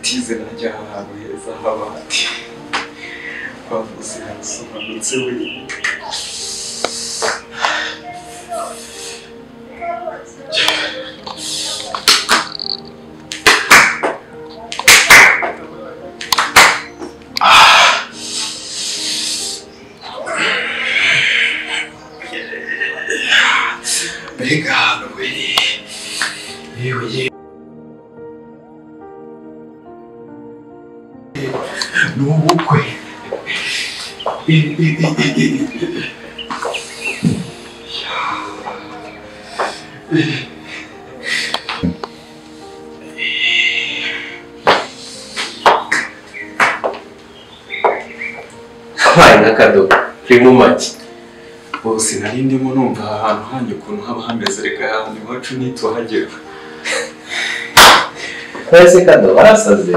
Bitize najya ahantu heza h'abandi. Twavuze harasobanutse we. Mbega ahantu we. Yewe yewe. Ni ubukwe. Habaye nk'akadobo turimo make. Bose nari ndimo numva aha hantu hanyu ukuntu haba hameze, reka ahantu iwacu ntituhagera. Twese kado warasaze.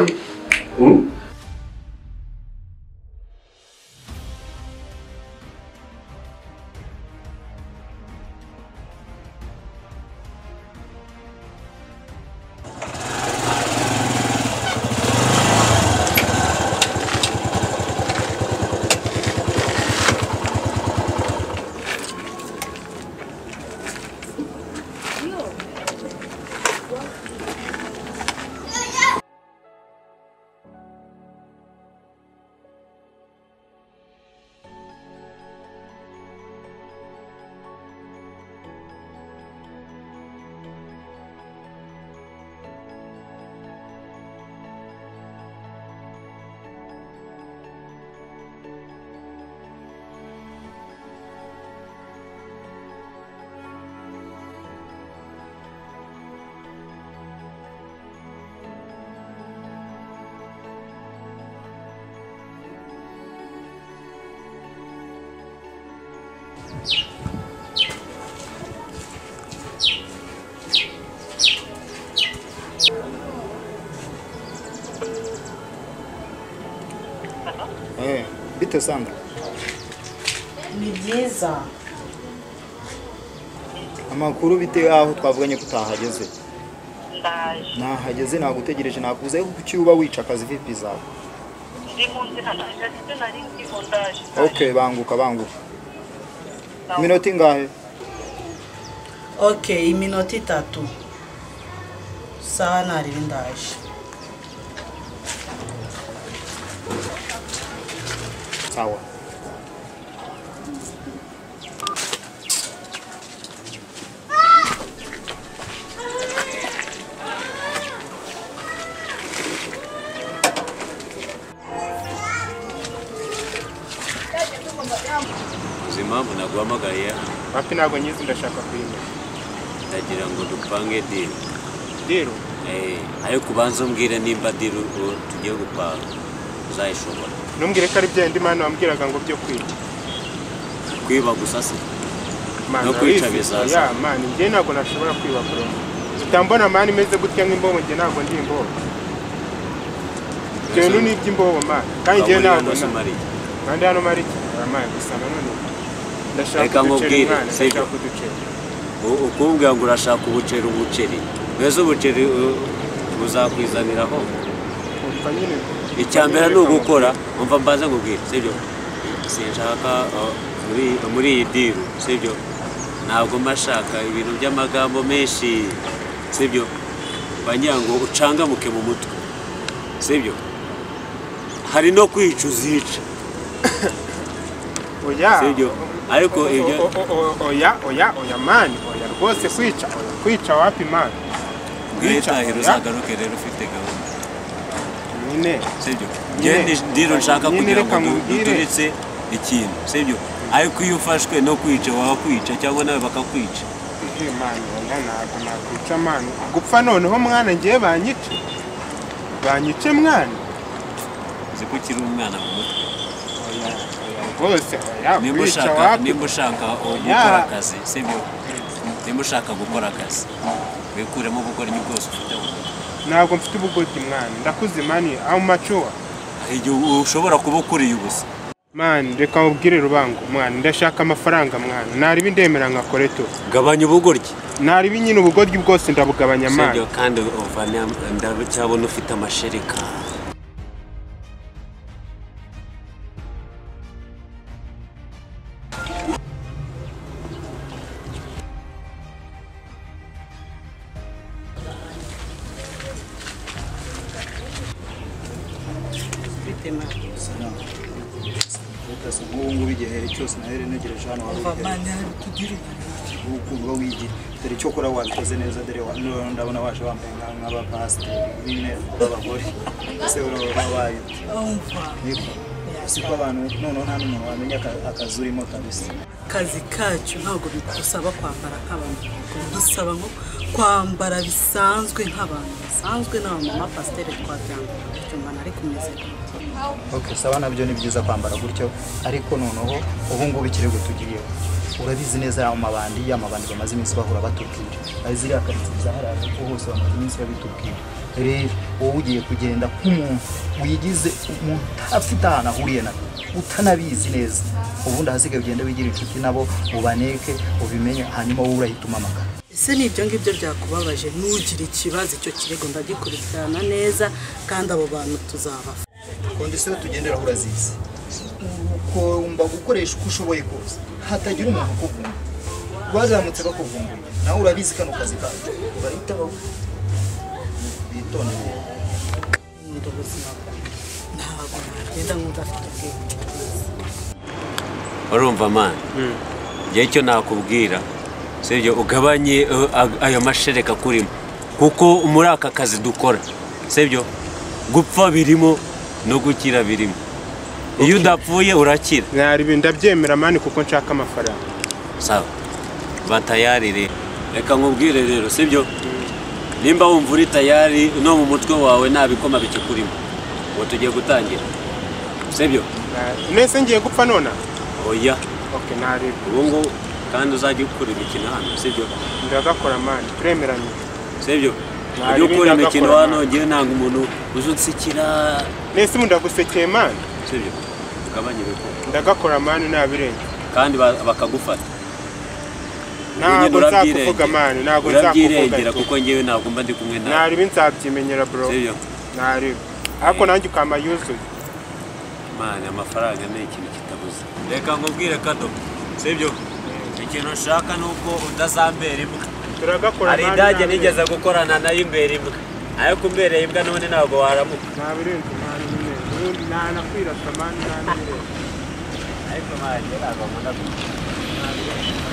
Bite Sandra? Ni byiza. Amakuru bite aho twavuganye kutahageze? Ndaje. Nahageze nagutegereje nakuze kuki uba wica akazi vipi zawe? Ndi mu nzira ndaje nari ndimo ndaje. Okay, banguka banguka. Iminota ingahe? Okay, iminota 3. Sawa nari ndaje. Sawa. Uzi impamvu naguhamagaye? Wapi ntabwo nyizi, ndashaka kuyimenya. Ndagira ngo dupange deal. Deal? Ariko ubanza umbwire nimba deal tugiye gupanga uzayishobora. Ntumbwire ko ari bya ndi mana wambwiraga ngo byo kwiba. Kwiba gusa se? No kwica bizaza. Ya man, njye ntabwo nashobora kwiba bro. Utambona man imeze gutya nk'imbobo, njye ntabwo ndi imbobo. Ibyo bintu ni iby'imbobo man. Kandi njye ntabwo kandi hano mari iki? Man gusa nanone ndashaka uduceri mwana, ndashaka uduceri. Ukumbwira ngo urashaka ubuceri ubuceri. Mbese ubuceri buzakwizaniraho? Icya mbere ni ugukora, umva mbanze nkubwire, sibyo? Sinshaka muri iyi diru, sibyo? Ntabwo mbashaka ibintu by'amagambo menshi, sibyo? Bangira ngo ucangamuke mu mutwe, sibyo? Hari no kwica uzica. Oya. Sibyo? Ariko ibyo oya oya oya man, oya rwose kwica, oya kwica wapi man? Kwica uzagaruke rero ufite gahunda. Nyine sibyo? Njye ndiro nshaka kugira ngo duturitse ikintu, sibyo? Ariko iyo ufashwe no kwica wakwica cyangwa nawe bakakwica. Man, oya ntabwo nakwica man. Gupfa noneho mwana ngiye banyice. Banyice mwana. Uzi ko ukiri umwana mu mutwe. Oya rwose oya kwica wapi? Nimba ushaka gukora akazi, sibyo? Nimba ushaka gukora akazi, wikuremo ubugoryi bwose ufite mu mutwe. Ntabwo mfite ubugoryi mwana, ndakuze mani, aho macuwa. Igihe ushobora kuba ukuriye ubusa. Man, reka mubwire Rubango mwana, ndashaka amafaranga mwana, naribi ndemera nkakore tu. Gabanya ubugoryi. Naribi nyine ubugoryi bwose ndabugabanya man. Sibyo kandi uvana ndacyabona ufite amashereka. Nk'ubu ngubu igihe cyose nahere ntegereje hano wari ukumva wigira dore icyo ukora wabikoze neza dore ndabona waje wambaye nk'abapasiteri nyine b'abagore ese uraba wabaye siko abantu noneho nta n'umuntu wamenya akazi urimo kabisa. Akazi kacu ntabwo bidusaba kwambara nk'abantu, dusaba nko kwambara bisanzwe nk'abantu basanzwe n'abamama pasiteri twabyanga cyumva nari kumeze. Okay, sawa nabyo ni byiza kwambara gutyo ariko noneho ubu ngubu ikirego tugiyeho urabizi neza amabandi y'amabandi bamaze iminsi bahura batubwira aziriya karitsiye zaharaje ko hose bamaze iminsi babitubwira. Rero wowe ugiye kugenda nk'umuntu wigize umuntu afite ahantu ahuriye na utanabizi neza, ubundi ahasigaye ugenda wigira inshuti nabo ubaneke ubimenye hanyuma wowe urahita umamagara. Ese ni ibyo ngibyo byakubabaje? Ntugire ikibazo, icyo kirego ndagikurikirana neza kandi abo bantu tuzabafa. Kondisiyo tugenderaho urazizi, ugomba gukoresha uko ushoboye kose hatagira umuntu ukuvumbura. Bazamutse bakuvumbuye nawe urabizi kano kazi kacu urahita bitondera. Ntabwo nagenda nk'udafite ubwenge. Urumva man, njye icyo nakubwira sibyo, ugabanye ayo mashereka kurimo kuko muri aka kazi dukora sibyo, gupfa birimo no gukira birimo. Iyo udapfuye urakira. Naribi ndabyemera mani kuko nshaka amafaranga. Sawa, batayari rero reka nkubwire rero sibyo, nimba wumva uri tayari no mu mutwe wawe nta bikoma bikikurimo ubu tugiye gutangira sibyo. Nese ngiye gupfa nona? Oya. Okay, naribi ubu ngubu kandi uzajya ukora imikino hano sibyo? Ndagakora mani, turemeranye sibyo? Ujya ukora imikino hano ngewe nanga umuntu uzunsekera. Nese ubu ndagusekeye mani sibyo? Ugabanye ibikoma. Ndagakora mani nabirenze kandi bakagufata. Ntabwo nzakuvuga mani, ntabwo nzakuvuga kuko ngewe ntabwo mba ndi kumwe nawe. Naribi nzabyimenyera bro. Sibyo? Naribi ariko nanjye ukama yuzuye mani, amafaranga ni ikintu kitabuze. Reka nkubwire Kado sibyo, ikintu nshaka ni uko utazambera imbwa. Turagakora hari idage nigeze gukorana nayo imbera imbwa, ariko umbereye imbwa n'ubundi ntabwo waramuka. Nabirenze mani nyine, ubundi nanakwirasa mani nanabirenze. Ariko mani ntabwo nkunda nabirenze.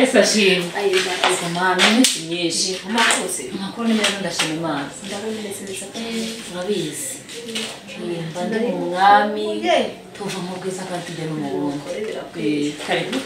Yesu ashimwe. Imana iminsi myinshi. Amakuru ni meza ndashima Imana. Urabizi. Mba ndi mu mwami tuva mu bwiza kandi tujya no mu bundi. Karibu.